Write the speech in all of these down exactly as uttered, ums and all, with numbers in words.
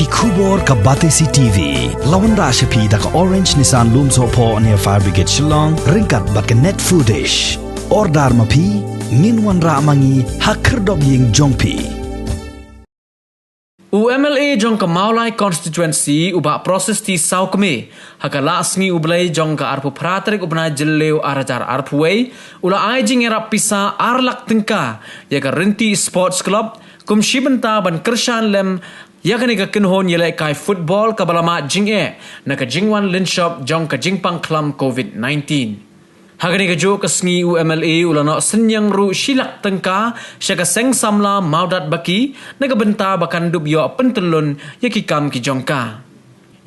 Khubor ka Batesi T V. La wanrah sha phi da ka Orange Nissan Lumsohphoh near Fire Brigade Shillong, ryngkat bad ka Net Foodish. Order ma phi, ngin wanrah ma ngi ha khyrdop ïing jong phi. U M L A jong ka Mawlai Constituency u Bah Proses T Sawkmie, ha ka la sngi U Blei jong ka arphew phra tarik u bnai Jylliew ar hajar arphew wei, u la ai jingïarap pisa ar lak tyngka ïa ka Rynti Sports Club, kum shi bynta ban kyrshan lem ïa kane ka kynhun ïalehkai football kaba la mad jingeh na ka jingwan lynshop jong ka jingpang khlam covid nineteen. Ha kane kajuh ka sngi u M L A u la noh synñiang ruh shi lak tyngka sha ka Seng Samla Mawdatbaki na ka bynta ba kan dup ïoh pyntyllun ïa ki kam ki jong ka.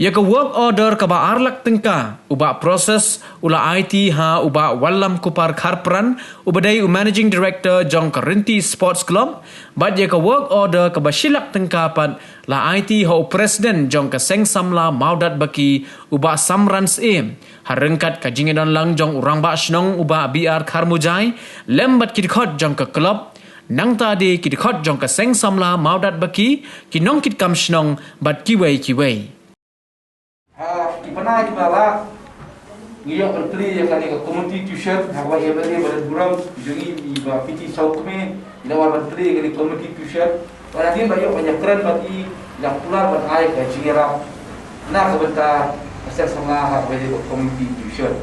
Ïa ka work order kaba ar lak tyngka, u Bah Proses u la aiti ha u Bah Wallamkupar Kharpran, uba dei u Managing Director jong ka Rynti Sports Club, bad ïa ka work order kaba shi lak tyngka pat la aiti ha u President jong ka Seng Samla Mawdatbaki, u Bah Samran Syiem, ha ryngkat ka jingïadonlang jong u Rangbah Shnong u Bah B R Kharmujai, lem bad ki dkhot jong ka club, nangta de ki dkhot jong ka Seng Samla Mawdatbaki, ki nongkitkam shnong bad kiwei kiwei. Ha ki bnai kiba la, ngi ïoh ban plie ïa kane ka community tuition, ha kaba ïa bad ïa bad burom jong i, i Bah P T Sawkmie, i la wan ban plie ïa kane ka community tuition. Bad hadien ba ïoh ban ïakren bad i, i la kular ban ai ka jingïarap na ka bynta ka Seng Samla ha kaba ïa ka community tuition.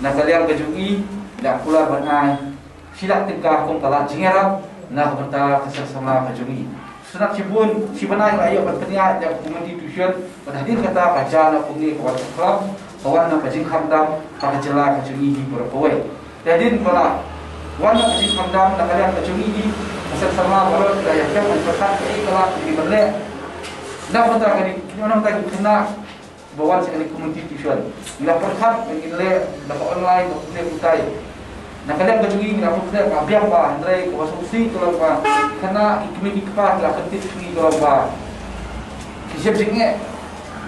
Na ka liang ka jong i, i la kular ban ai shi lak tyngka kum ka lad jingïarap na ka bynta ka Seng Samla ka jong i. Sngewbha shibun, shi bnai la ïoh ban pynïaid ïa ka community tuition, bad hadien kata ka jia na kumne ka wan ka club, ka wan na ka jingkhamtam ha ka jylla ka jong i hi baroh kawei. Te hadien ba la wan na ka jingkhamtam na ka liang ka jong i hi, ka Seng Samla baroh ki la ïakhun ban pyrkhat kaei ka lad kaba ngi ban leh na ka bynta kane, na ka bynta ki khynnah ba wan sha kane ka community tuition. Ngi la pyrkhat ba ngin leh da ka online, da kumne kumtai. Na ka liang ka jong ngi, ngi la pyrkhat ba biang bha, hynrei kaba sngewsih ka long ba kane ki kmie ki kpa ki la pyntip sha ngi ka long ba ki shim jingeh.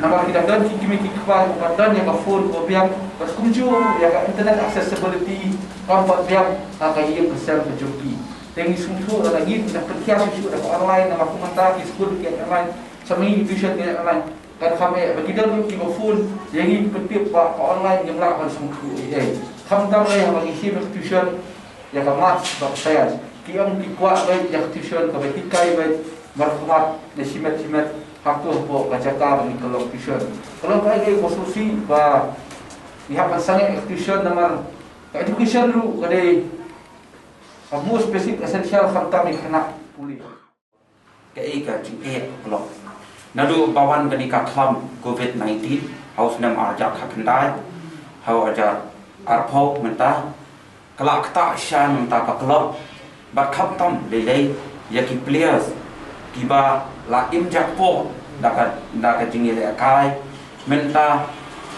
Namar ki dang don ki kmie ki kpa kiba don ïa ka phone kaba biang, bad kumjuh ïa ka internet accessibility kam pat biang ha ka ïing ka sem ka jong ki. Te ngi sngewthuh lada ngi la pynkhia shuh shuh da ka online, namar kumta ki skul ki online, sa ngi tuition ki online. Kan kham eh, ba ki don ruh kiba phone ïa ngi, pyntip ba ka online ngim lah ban sngewthuh ei ei. Khamtam eh haba ngi shim ïa ka tuition, ïa ka maths bad science. Ki ong ki kwah beit ïa ka tuition kaba hikai beit markhmat ne shimet shimet, hato hapoh ka jaka ba ngi kyllon tuition. Ka long kaei kaei kaba sngewsih ba ngi hap ban sangeh ïa ka tuition namar ka education ruh ka dei ka most basic essential khamtam ïa ki khynnah pule. Kaei ka jingeh ka long. Naduh ba wan kane ka khlam covid nineteen, ha u snem ar hajar khatkhyndai, ha u hajar arphew mynta, ka la ktah sha mynta ka club, bad khamtam lei lei ïa ki players, kiba la im jakpoh, da ka, da ka jingïalehkai, mynta,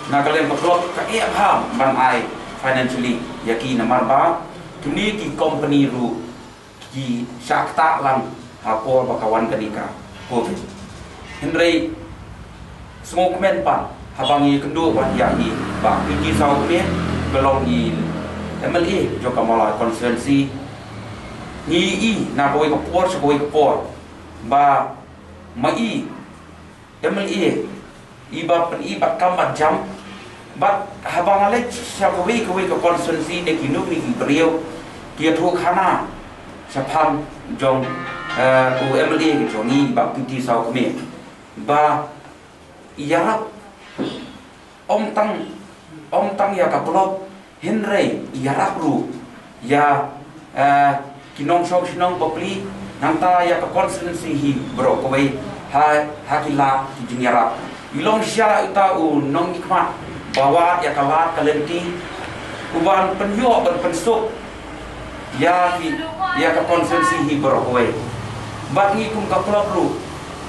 na ka liang ka club ka eh bha ban ai financially ïa ki namar ba, kine ki company ruh, ki shah ktah lang ha por ba ka wan kane ka covid. Hynrei sngewkmen pat haba ngi kynduh bad ïa i Bah P T Sawkmie, ba long i M L A jong ka Mawlai constituency. Ngi i na kawei ka por sha kawei ka por ba ma i M L A, i ba pyni bad kam bad jam, bad haba nga leit sha kawei kawei ka constituency, ne kino kino ki briew ki ïathuh khana shaphang jong, eh, u M L A ka jong ngi, Bah P T Sawkmie, ba ïarap ym tang, ym tang ïa ka club, hynrei ïarap ruh ïa, eh, ki nongshong shnong bapli, nangta ïa ka constituency hi baroh kawei, ha, ha ki lad ki jingïarap. I long shisha uta u nongmihkhmat ba wad ïa ka lad ka lynti, u ban pynïoh ban pynsuk ïa ki, ïa ka constituency hi baroh kawei. Bad ngi kum ka club ruh,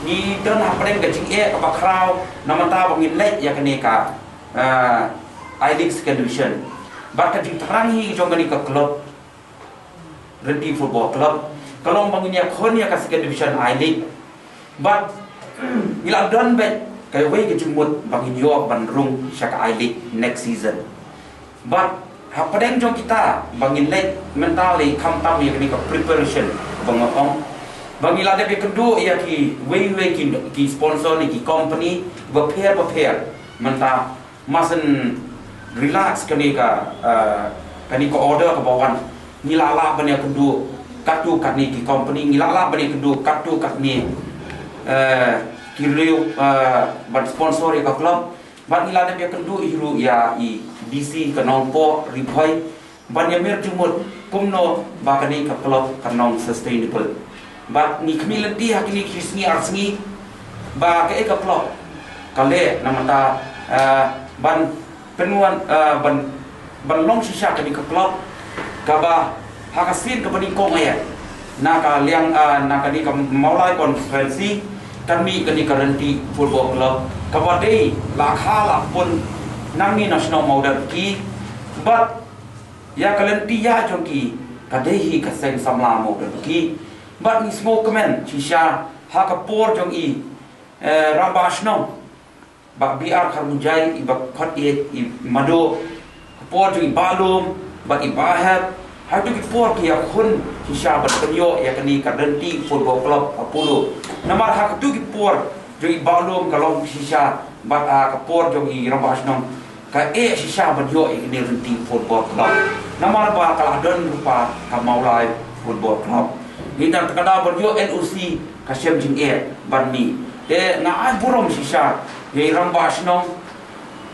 ngi don hapdeng ka jingeh kaba khraw namar ba ngin leit ïa kane ka, ah, I-League Second Division. Bad ka jingthrang hi jong kane ka club, Rynti Football Club, ka long ba ngin ïakhun ïa ka Second Division I-League. Bad ngi la don beit kawei ka jingmut ba ngin ïoh ban rung sha ka I-League next season. Bad hapdeng jong kita ba ngin leit mynta lei khamtam ïa kane ka preparation ba nga ong. Ba ngi la dep ïakynduh ïa kiwei kiwei ki, ki sponsor ne ki company bapher bapher. Mynta, ma shen relax kane ka, eh, kane ka order kaba wan. Ngi la lah ban ïakynduh katto katne ki company, ngi la lah ban ïakynduh katto katne, eh, ki riew, eh, ban sponsor ïa ka club. Bad ngi la dep ïakynduh hi ruh ïa i D C ka Nongpoh Ri Bhoi ban ïamir jingmut kumno ba kane ka club kan long sustainable. Bad ngi khmih lynti ha kine ki sngi ar sngi ba kaei ka club ka leh namar ta, eh, ban pynwan, eh, ban, ban long shisha kane ka club kaba ha ka sien kaba nyngkong eh na ka liang, eh, na kane ka Mawlai constituency kan mih kane ka Rynti Football Club kaba dei la kha la pun nangne na shnong Mawdar ki. Bad ïa ka lynti ïa jong ki ka dei hi ka seng samla Mawdar ki. Bad ngi sngewkmen shisha ha ka por jong i, eh, Rangbah Shnong Bah B R Kharmujai, i ba khot ïa i Mado, ka por jong i Bah Lum bad i Bah Hep. Ha tu ki por ki ïakhun shisha ban pynïoh ïa kane ka Rynti Football Club Apollo. Namar ha tu ki por jong i Bah Lum ka long shisha bad, ah, ka por jong i Rangbah Shnong ka eh shisha ban ïoh ïa kane Rynti Football Club. Namar ba ka la don ruh pat ka Mawlai Football Club. Ngi dang kata ban ïoh N O C ka shem jingeh ban mih. Te nga ai burom shisha ïa i Rangbah Shnong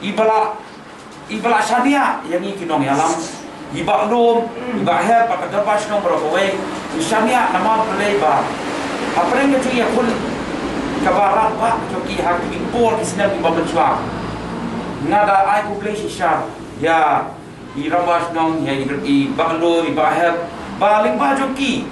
i ba la, i ba la shaniah ïa ngi ki nongïalam, i Bah Lum, i Bah Hep, bad ka dorbar shnong baroh kawei. I shaniah namar balei ba hapdeng ka jingïakhun kaba radbah jong ki ha ki por ki snem kiba mynshuwa. Nga da ai khublei shisha ïa i Rangbah Shnong, ïa i, i Bah Lum, i Bah Hep, ba lyngba jong ki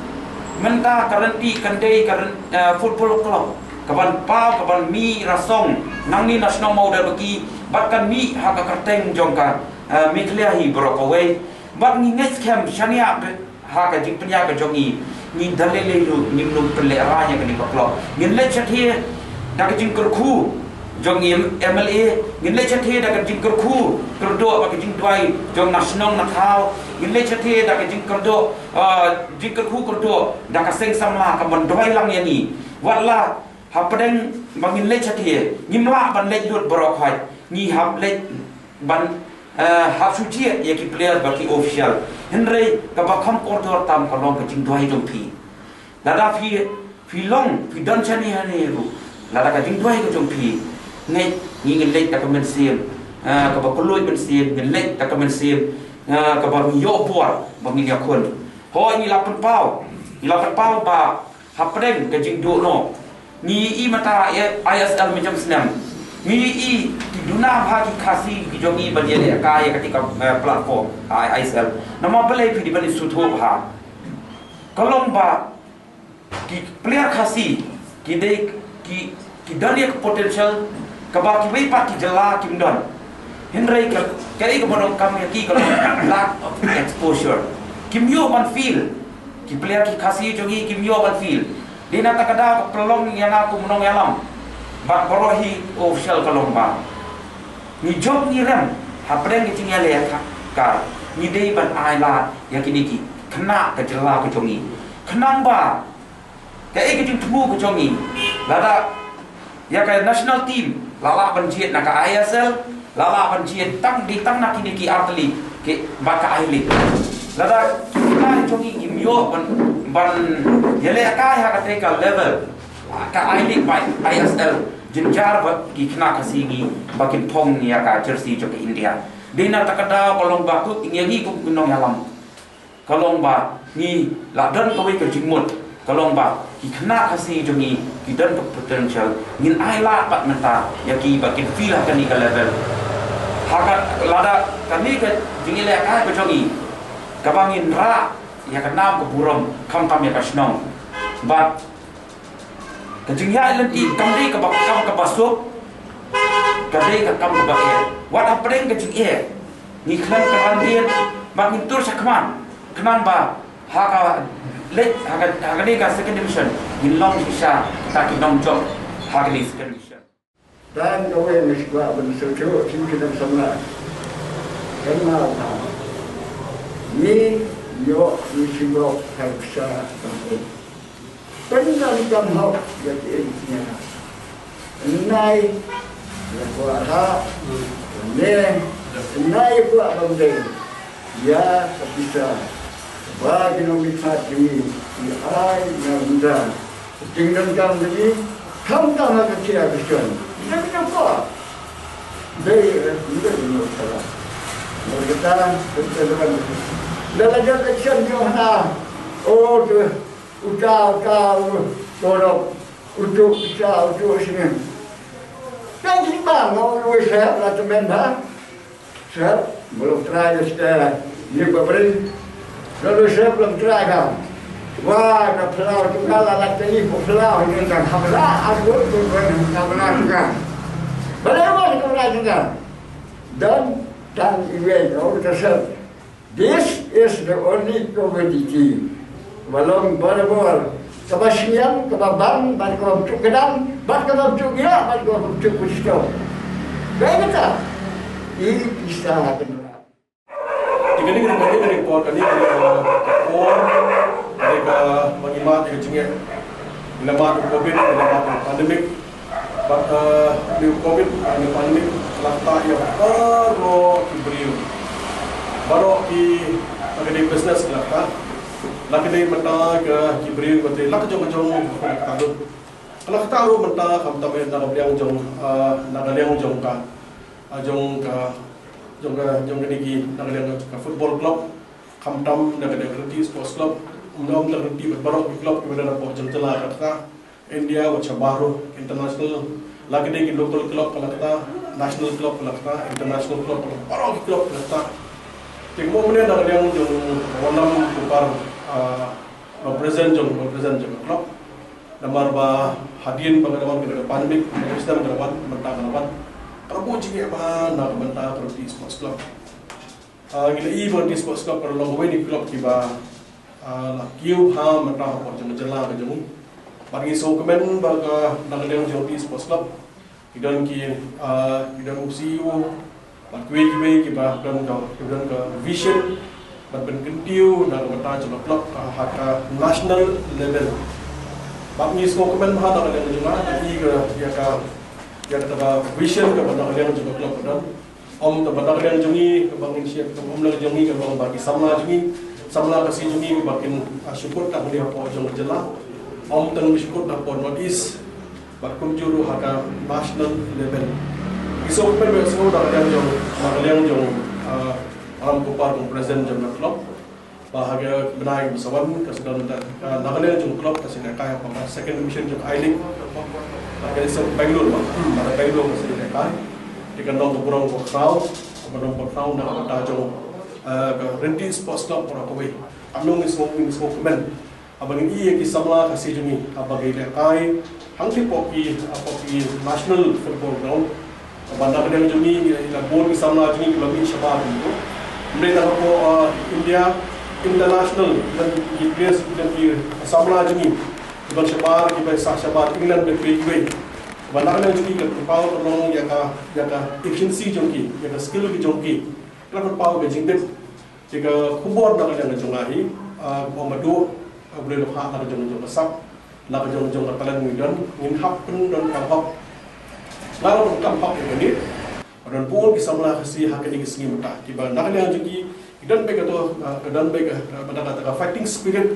mynta ka Rynti kan dei ka Ryn-, eh, football club kaban paw, kaban mih rasong nangne na shnong Mawdar ba ki, bad kan mih ha ka kyrteng jong ka, eh, Meghalaya hi baroh kawei. Bad ngi ngeit skhem shaniah ha ka jingpynïaid ka jong ngi, ngi da lei lei ruh ngim nym pynlehrain ïa kane ka club. Ngin leit shathie da ka jingkyrkhu jong i M-, M L A, ngin leit shathie da ka jingkyrkhu kyrdoh bad ka jingduwai jong na shnong na thaw, ngin leit shathie da ka jingkyrdoh, ah, jingkyrkhu kyrdoh da ka seng samla kaban duwai lang ïa ngi. Wat la hapdeng ba ngin leit shathie, ngim lah ban leit lut baroh khoit, ngi hap leit ban, eh, hap shu jied ïa ki player bad ki official. Hynrei kaba kham kordor tam ka long ka jingduwai jong phi. Lada phi, phi long, phi don shane hangne ruh, lada ka jingduwai ka jong phi, ngeit ngi ngin leit da ka mynsiem, eh, kaba kylluid mynsiem, ngin leit da ka mynsiem, eh, kaba ngi ïoh bor ba ngin ïakhun. Hooid, ngi la pynpaw, ngi la pynpaw ba hapdeng ka jingduh noh, ngi ïohi mynta ïa I S L mynjur snem. Ngi ïohi ki duna bha ki Khasi ki jong ngi ban ïalehkai ïa kata ka, eh, platform, ah, I S L. Namar balei phi dei ban sngewthuh bha? Ka long ba ki player Khasi ki dei ki, ki don ïa ka potential kaba kiwei pat ki jylla kim don. Hynrei ka, kaei kaba donkam ïa ki ka long lack of exposure. Kim ïoh ban field. Ki player ki Khasi jong ngi kim ïoh ban field. Dei na kata ka daw ka pynlong ïa nga kum u nongïalam bad baroh hi official ka long ba ngi jop ngi rem hapdeng ka jingïalehkai, ngi dei ban ailad ïa kine ki khynnah ka jylla ka jong ngi. Khnang ba kaei ka jingthmu ka jong ngi, lada ïa ka national team la lah ban jied na ka I S L, la lah ban jied tang, dei tang na kine ki artylli ki, bad ka I-League. Lada ki khynnah jong ngi kim ïoh ban, ban ïalehkai ha kata ka level ka I-League bad I S L, jynjar bad ki khynnah Khasi ngi ba kin phong ïa ka jersey jong ka India. Dei na kata ka daw ka long ba kum ngi, ngi kum ki nongïalam, ka long ba ngi la don kawei ka jingmut, ka long ba ki khynnah Khasi jong ngi ki don ka potential, ngin ailad pat mynta ïa ki ba kin field ha kane ka level. Ha ka, lada kane ka jingïalehkai ka jong ngi kaba ngin rah ïa ka nam ka burom khamtam ïa ka shnong. Bad ka jingïaid lynti kam dei kaba, kam kaba suk, ka dei ka kam kaba eh. Wat hapdeng ka jingeh ngi khlem kyrpang dien bad ngin tur shakhmat khnang ba ha ka leit, ha ka, ha kane ka second division ngin long shisha kita ki nongjop ha kane second division. Tang kawei nga sngewbha ban sngewthuh ïa ki nongsamla. Kan mut ba ngi ïoh ngi sngewbha ha ka bynta Pyndonkam hok ïa ki engineer. Nai ïa kwah ha ne nai ïa kwah bam dei ïa ka pisa ba ki nongmihkhmat ki ai na bynta. Jingdonkam jong ngi khamtam ha ka ktien ka shuwa. Ïa ka kwah dei ïa ka shala. Ïa ka ta ïa ka ta. Ïa la jong ka shuwa jong hana. Oh tu uta uta u torok. Utuk sa utuk sngem. Kan sih bang ngau lu sep la temen ha. Sep belum try sep. Ni babri. Lalu sep belum try kan. Wah, na pelau tu kan la la tadi ko pelau ni kan hamla aku tu kan hamla tu kan. Balik apa tu kan. Dan tang iwe kau tersep. This is the only commodity. Ba long barabor. Kaba shngiam, kaba bang, bad kaba btuk kedang, bad kaba btuk ïa, bad kaba btuk pistol. Ba kata. I pisa ha kynrad. Ïa kane ka dei ka por, kane ka dei ka por, kane ka ba ngi mad ïa ka jingeh. Ngi la mad ïa ka covid, ngi la mad ïa ka pandemic. Bad, eh, ïa ka covid, eh, ïa ka pandemic, la ktah ïa baroh ki briew. Baroh ki, la ka dei business la ktah. La ka dei mynta ka ki briew ba te, la ka jong ka jong, la ktah lut. La ktah ruh mynta khamtam eh na ka liang jong, eh, na ka liang jong ka, eh, jong ka, jong ka, jong ka dei ki, na ka liang ka football club. Khamtam na ka dei ka Rynti Sports Club, ym dei ka Rynti bad baroh ki club kiba don hapoh jong jylla ka ktah, India bad shabar ruh, international, la ka dei ki local club ka la ktah, national club ka la ktah, international club ka la ktah, baroh ki club ka la ktah. Te kumne na ka liang jong Wanlam Kupar, ah, ba president jong, ba president jong ka club. Namar ba hadien ba ka la wan ka dei ka pandemic, ka dei ka pandemic, mynta ka la wan. Ka la buh jingeh ba na ka bynta ka Rynti Sports Club. Ah, ngi la ïohi ba Rynti Sports Club ka long kawei na ki club kiba, ah, la kiew ha mynta hapoh jong ka jylla ka jong ngi. Bad ngi sngewkmen ba ka na ka liang jong Rynti Sports Club ki don ki, ah, ki don u C E O bad kiwei kiwei kiba don ka, kiba don ka vision ban pynkyntiew na ka bynta jong ka club ha, ha ka national level. Bad ngi sngewkmen ba ha na ka liang jong nga, ngi ïohi ka, ïa ka, ïa kata ka vision kaba na ka liang jong ka club ka don. Ym tang ba na ka liang jong ngi kaba ngin shim, ym na ka liang jong ngi kaba ba ki samla jong ngi, samla Khasi jong ngi ba kin, ah, shu kut tang hapoh jong ka jylla. Ym tang ba shu kut hapoh North East, bad kumjuh ruh ha ka national level. Ki sngewbha ba sngewbha na ka liang jong, na ka liang jong, ah, Wanlam Kupar kum president jong ka club. Ba ha ka bnai ba sa wan ka sdang da, ah, na ka liang jong club ka sa ïalehkai ha ka second division jong I-League. Ba ka dei sa Bangalore ba, hmm, ba ka Bangalore ka sa ïalehkai. Te ka long ka burom ka khraw, ka burom ka khraw na ka bynta jong, ah, ka Rynti Sports Club baroh kawei. Kumno ngi sngewbha, ngi sngewkmen. Haba ngin ïohi ïa ki samla Khasi jong ngi haba ki ïalehkai hangtei hapoh ki, hapoh ki national football ground. Haba na ka liang jong ngi ngi la bun ki samla jong ngi kiba mih shabar jong ngi. Ym dei tang hapoh, uh, India, international, ki don ki players, ki don ki samla jong ngi kiba shabar, kiba sah shabar England bad kiwei kiwei. Haba na ka liang jong ngi ka pynpaw ka long ïa ka, ïa ka efficiency jong ki, ïa ka skill ki jong ki. Ka la pynpaw ka jingbit. Te ka khubor na ka liang jong nga hi, ah, kaba madu, ah, U Blei u la phah na ka jong, jong ka sap, na ka jong, jong ka talent ngi don, ngin hap pyndonkam hok. Nga la pyndonkam hok ïa kane. Ba don bun ki samla Khasi ha kine ki sngi mynta. Kiba na ka liang jong ki, ki don beit kato, ah, ki don beit ka, ka, ka, ka fighting spirit.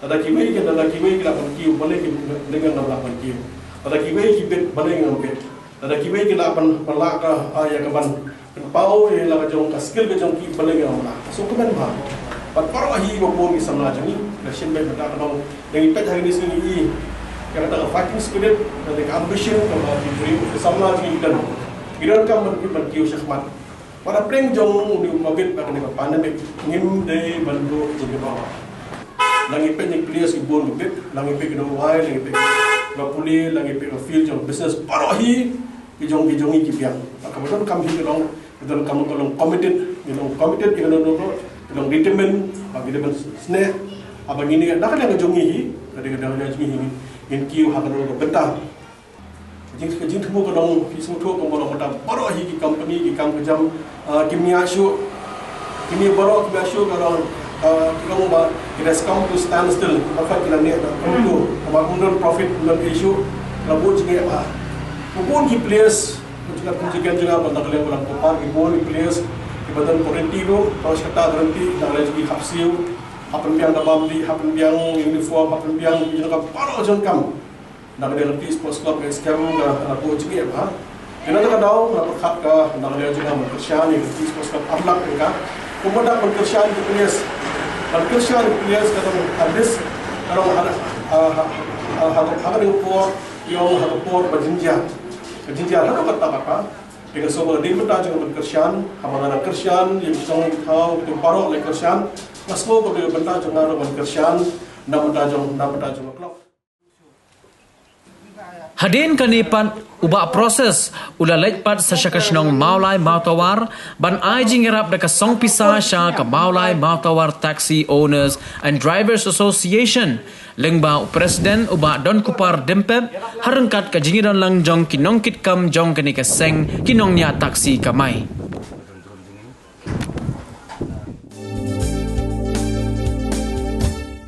Lada kiwei ki, lada kiwei ki lah ban kiew, balei ki, balei ngam lah ban kiew. Lada kiwei ki bit, balei ngam bit. Lada kiwei ki lah ban, ban lah ka, ah, ïa ka ban pynpaw ïa la ka jong ka skill ka jong ki, balei ngam lah. So kumne ba. Bad baroh hi ba bun ki samla jong ngi, la shim beit mynta ka long. Ngi peit ha kine ki sngi, ïa kata ka fighting spirit, lane ka ambition kaba ki briew ki samla jong ngi ki don. Ki donkam ban, ban kiew shakhmat. Wat la pyrshah jong une u covid bad kane ka pandemic, ngim dei ban duh jingkyrpad. La ngi peit ïa ki players ki bun ba bit, la ngi peit ki dawai, la ngi peit ka pule, la ngi peit ka field jong business, baroh hi ki jong, ki jong ngi ki biang. Bad kaba donkam hi ka long, ka donkam ka long committed, ngi long committed, ngi long, long, ngi long determined, bad ngi dei ban sngewsngew. Haba ngi ïa na ka liang ka jong ngi hi, ka dei ka liang ka jong ngi hi, ngin kiew ha kano ka bynta. Ka jing, ka jingthmu ka long, phi sngewthuh kumba long mynta baroh hi ki company, ki kam ka jam, ah, kim ïa shuh. Kine baroh kim ïa shuh ka long, Ki long ba ki has come to standstill, ba ki la neh da kumto, ba ym don profit, ym don issue, la bun jingeh bha. Bun ki players, jingkat kum jingkat jingkat ban da ka liang ba la ko par, ki bun ki players ki ba don guarantee ruh, ba kata guarantee da ka liang jong ki hap siew, hap pynbiang ka bam dih, hap pynbiang uniform, hap pynbiang jingkam, baroh jingkam. Na ka liang Kynthei Sports Club ka scam ka la bun jingeh bha. Te na ka daw nga pyrkhat ka na ka liang jong nga ban kyrshan ïa Kynthei Sports Club, am lak ïa ka. Kumba da ban kyrshan ïa ki players, ban kyrshan ïa ki players ka dang at least ka dang ha ha ha ha ha ka dang por, ïa ha ka por ba jynjar, ka jynjar ha ka ta ka. Te ka sngewbha dei bynta jong nga ban kyrshan, haba nga kyrshan ïa ki shnong ki thaw, ki baroh leh kyrshan, ka sngewbha dei bynta jong nga ban kyrshan na bynta jong, na bynta jong ka club. Hadien kane pat, u Bah Proses u la leit pat sa sha ka shnong Mawlai Mawtawar ban ai jingïarap da ka song pisa sha ka Mawlai Mawtawar Taxi Owners and Drivers Association, lyngba u President u Bah Donkupar Dympep, ha ryngkat ka jingïadon lang jong ki nongkitkam jong kane ka seng ki nongñiah taxi kamai.